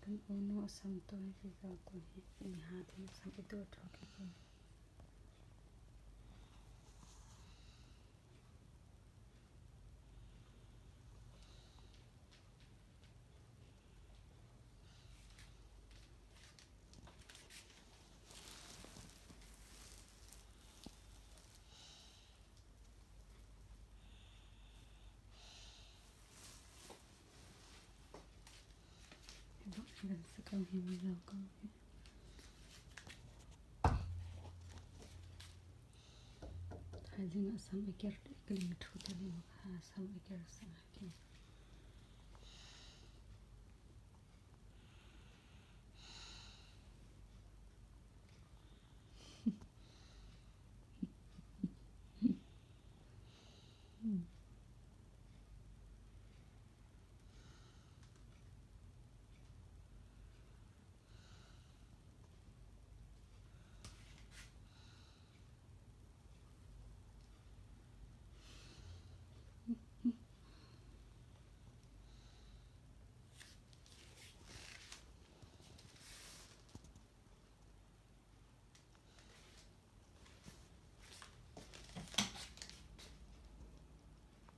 Kan unu a sam tawi hi ko ko hi ha tin a sam i dawh ṭha khi ko. Thaizing ah sam a ker ka ling ṭhu te ding kha sam a ker sang ah khin.